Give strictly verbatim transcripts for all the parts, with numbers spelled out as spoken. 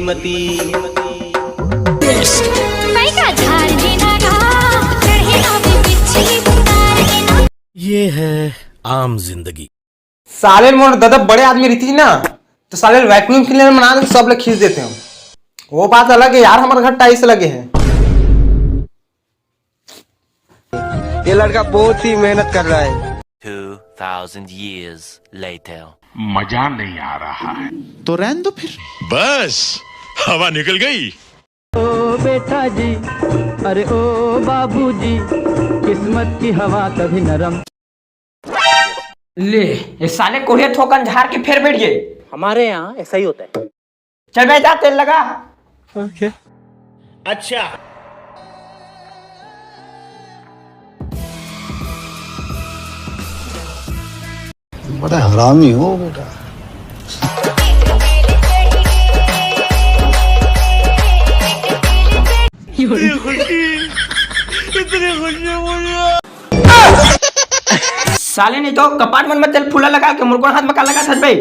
भाई का झार देना गा, चढ़े ना भी पिछली उतार देना। ये है आम जिंदगी। साले मोर ददा बड़े आदमी रहितिस ना, तो साले वैक्यूम क्लीनर बना के सब ले खींच देतेंव। वो बात अलग है यार, हमर घर टाइल्स लगे हे। ये लड़का बहुत ही मेहनत कर रहा है। Two thousand years later. मजा नहीं आ रहा है। तो रहने दो फिर। बस, हवा निकल गई। ओ बेटा जी, अरे ओ बाबू जी, किस्मत की हवा कभी नरम। ले, ये साले कोढ़िया थोकन झार के फेर बैठ गे। हमारे यहाँ ऐसा ही होता है। चल बे, जा तेल लगा। ओके। अच्छा। बड़ा हरामी हो बेटा। साले नहीं तो कपाट मन में तेल फूला लगा के मुर्गोन हाथ में का लगा था बे।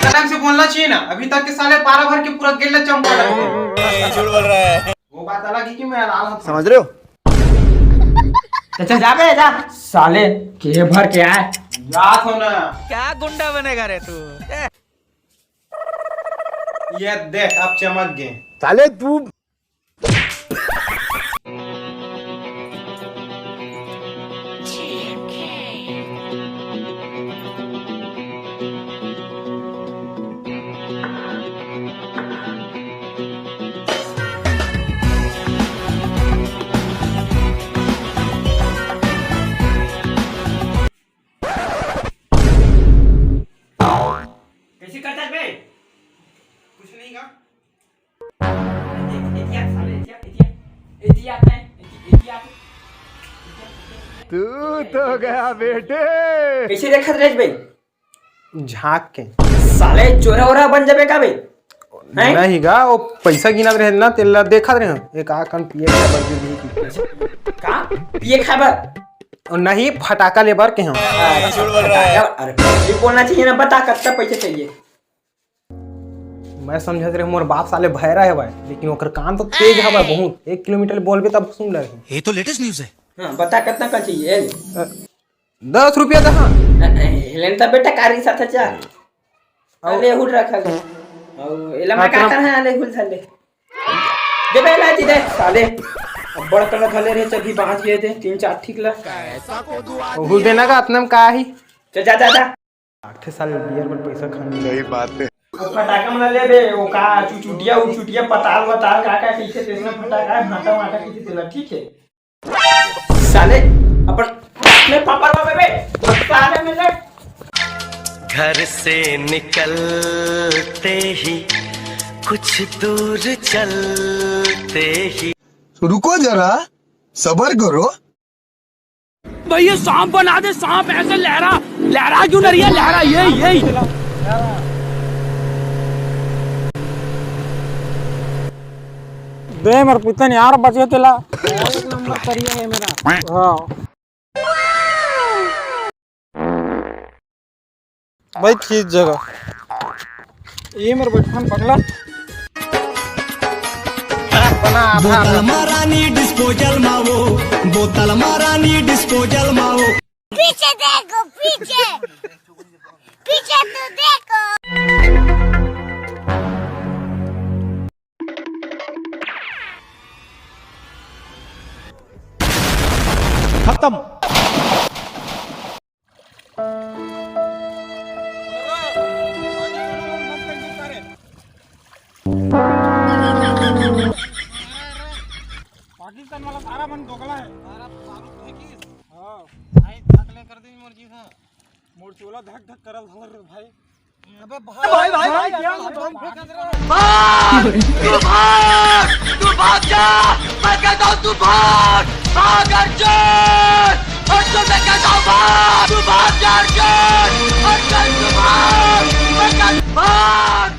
टाइम से बोलना चाहिए ना, अभी तक के साले पारा भर के पूरा गेल ला चमका रहे हैं। झूठ बोल रहा है। वो बात अलग है कि मैं लाल हूँ। समझ रहे हो? तो चल जा बे, जा। साले के भर के आए। जात हो ना। क्या गुंडा बनेगा रे तू? ये देख, अब चमक गए। साले तू। कैसे करता है बे? कुछ नहीं का। एतिया, साले, एतिया, एतिया, एतिया आता है, एतिया, एतिया आता है। तू तो गया बेटे। कैसे देखत रहे बे? झांक के। साले चोरा ओरा बन जाबे का बे? हैं? नहीं गा, वो पैसा गिनत रहे ना, तेला देखत रहे हम। एक आ कन पिए खाए बर भी की। का? पिए खाए बर? और नहीं, फटाका ले बर के हम। अच्छा, झूठ बोल रहा है। फटाका, अरे, ये बोलना चाहिए ना, बता कत्ता पैसा चाहिए? मैं समझत रहे मोर बाप साले भैरा है भाई, लेकिन ओकर कान तो तेज हवय बहुत। एक किलोमीटर बोलबे तब सुन ले। ये तो लेटेस्ट न्यूज़ है। हाँ, बता कितना का चाहिए? अ, दस रुपया दहा। अ, अ, हेलेन त बेटा कारी साथ चा। अउ अले हुल रखा गया। अउ एला मैं का अतना करना है, अले हुल साले। दे बे लाजी दे, साले। अब बड़ कड़ा धले रहे, चल भी बांच गए थे, तीन चार ठीक ला। हुल देना का अतना में का ही? चल जा, जा, जा। आठे साल बियर बर पैसा खाने। सही बात है। अब फटाका मन ले बे, वो का चुचुटिया उचुटिया पताल वताल का का कहिथे तेसना फटाका है, भाटा वाटा कहिथे तेला, ठीक है? साले अपन अपने पापा ला बे, साले में लग। घर से निकलते ही कुछ दूर चलते ही। रुको जरा, सबर करो। भाई ये सांप बना दे, सांप ऐसे लहरा लहरा क्यों ना रही है, लहरा ये ये। दे मेरे पुतन यार बचे तेला। एक नंबर करिया है मेरा। हाँ। भाई खींच जगह। ये मेरे बचपन पगला। बना आधा बोतल आधा। मारानी डिस्पोजल मावो, बोतल मारानी डिस्पोजल मावो। पीछे देखो, पीछे, पीछे तो देखो। खत्म। पाकिस्तान वाला सारा मन दोगला है। हाँ। भाई, थकले कर दी मोर जी, हाँ। मोर चोला धक धक करल धर रे भाई। अबे भाई, भाई, भाई, भाई, क्या क्या हुआ? भाग! तू भाग! तू भाग जा! मैं कहता हूँ तू भाग! भाग अर्जुन! अर्जुन, मैं कहता हूँ भाग! तू भाग जा अर्जुन! अर्जुन, तू भाग! मैं कहता हूँ भाग!